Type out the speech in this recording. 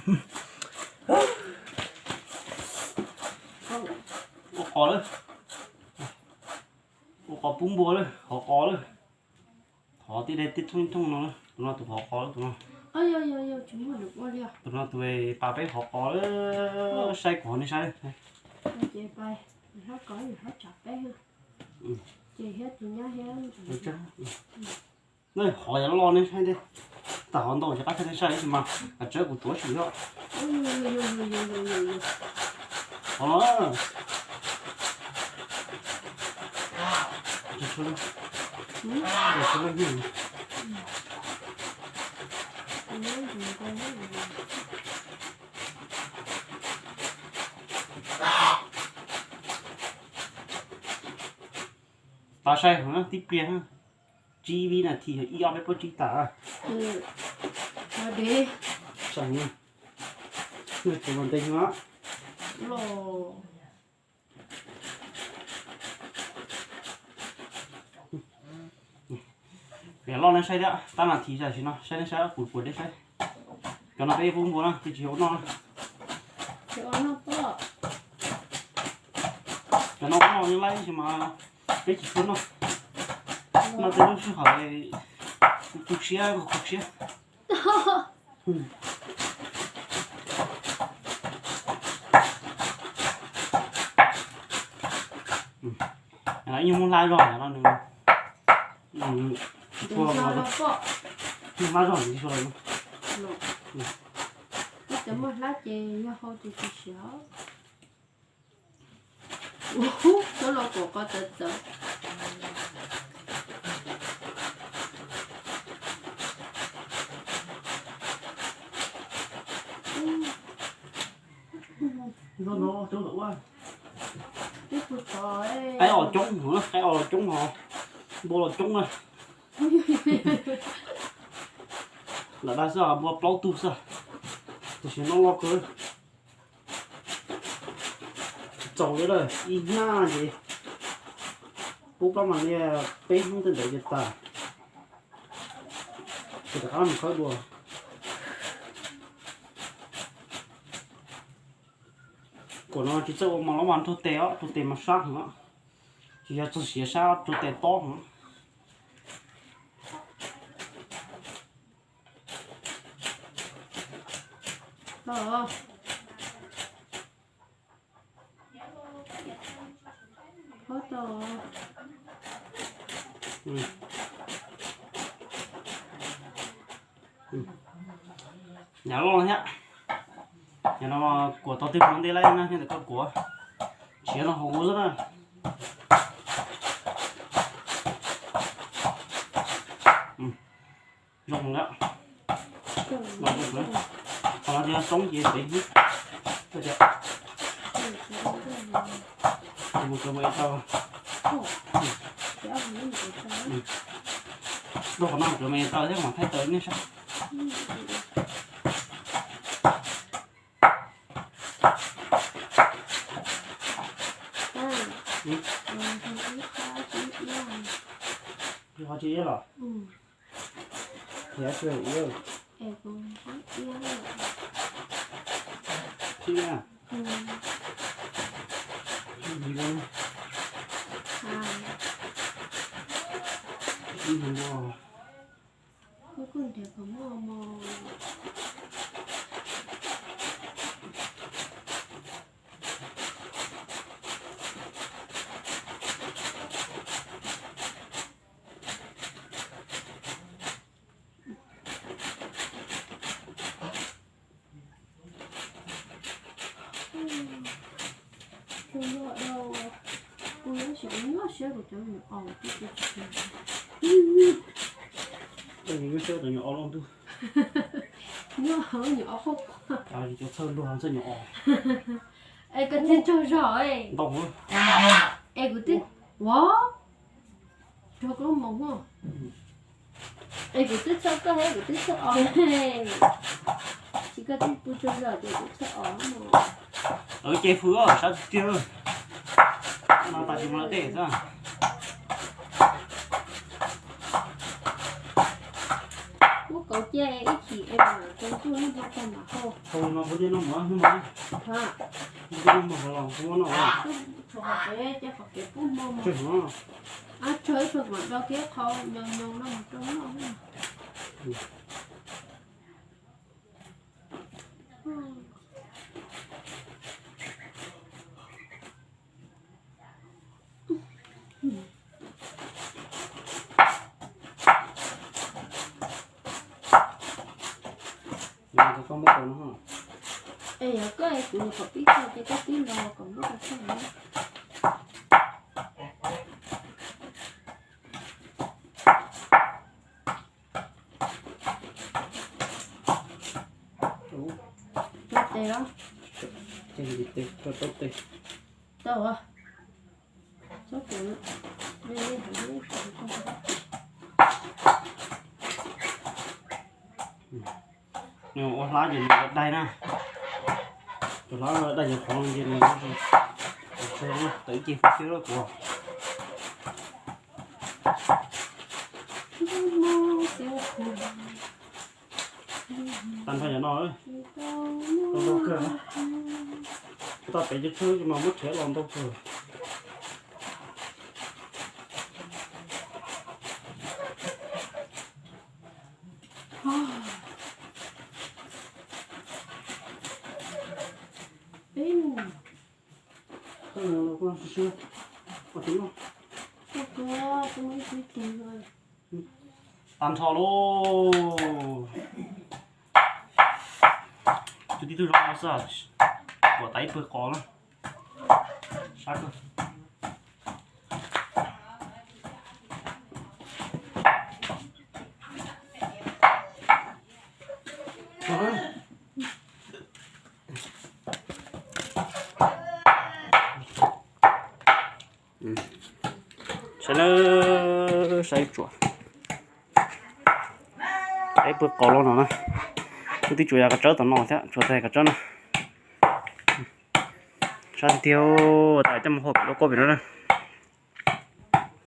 Ua qos lawm. Ua qos pub npua lawm, hov qos lawm. Hov tib daim tib thooj thooj no, tus no tus hov qos lawm tus no. Tus no tus pas peb hov qos lawm, saib kuv hov nej saib. Hov yog loj nej saib, tas hov ntau tsis qab saib nej saib ib sis mas, tsawb kuv tuav sim yom. Hov los. Pab saib hov tib pliag, tsib vib nas this yog ib ob peb plaub tsib tas. Saib, nws tus mas ntev heev. Peb loj nej saib thiab, tab nas this tam sim no saib nej saib kuv kuv deb saib. Cov no peb pub npua na, peb tsis ua noj. Cov no ua noj yeej laib tab sis mas peb tsis tshua noj. Noj tej lub sij hawm tu siab tu siab. Ib nyuag muab hlab zog no nws tsis tshua, muab hlab zog nws tsis tshua los. Cov muaj hlab ces yog hau ces tsis siav. Muab los kuam qos txawv txawv. Qaib os coob, qaib os los coob hos, npua los coob na. Lam dag xwb npua plaub tug xwb, tiam sis noj loj kawg. Txaus li lawm, ib hnab ces pub plab mas li peb hnub tej ntawd ces tas. Ces rov qab mus khawb dua. Kuam no tsis txawj ua mas los mas rau tes os, rau tes mas sab heev os. Tsis yog txog siav sab, rau tes tob heev. Nyav loj thiab. Yog no kuam tau twg mus ntej lawm na, thiaj li koj kuam. Siav no hauv kuv xwb na. Zoo lawm. Los zoo lawm. Qhov no yog toob ces pem ib. Mus kawg mus es tau. Rau qhov no mus kawg mus es tau thiab mam thaij tawm nej saib. Qhov tsis iab los? Qhov tsis iab. Nyuaj siab cov nyuam os loj ntuj. Nyuaj nyuam os qhuav qhuav. Cov txhawj luag txhawj nyuam os. Es koj thiaj tsaug zog ntau. Es kuv twb, ua, rau koj moo. Es kuv twb txhawj koj thiab kuv twb txhawj os. Tsis koj twb pw tsaug zog ces kuv txhawj os. Lawv ces hwv sab tiag. No tas tsis muaj dej xwb. Muab kauv cia ib Ib, es mas rau ntuj ib hmo tag mam hau. Hau no puas dej noj mov hnub mas? Ha. Puas dej noj mov hauv los puas muab noj? Tshuav qhov kev, ces qhov kev pub hmo mov. Tshuav hmo. Ab, tshuav ib tshuav mov do kiag qhov nyoos nyoos no mus rau noj. Yog koj muab rau no. Es yog koj es kuv nyuam qhuav pib tso ces koj tib los kom muab rau koj na. Ua tes los. Tes tes, tso tau tes. Tau. Tsob kuv, nej nej hais nej. Nws ua hlab ces nws daig na. Tus hlab daig nyuam qhuav ces nws tawm ib ce xwb kuv. Tag nrho yam no, tau ntau kawg. Tau pem cov tshuaj mas muab rhiav los ntau kawg. Tag nrho lauj. Tus tib tug zoo no xwb, kuam tas ib pawg qos na. Sab kawg. Saib na, saib tsuas, saib pawg qos los no na. Wb twb tsuas yog kab tsawb tom no thiab, tsuas tag kab tsawb no. Sab tiag tiag, tas coj mus hau pem lub koj pem no na.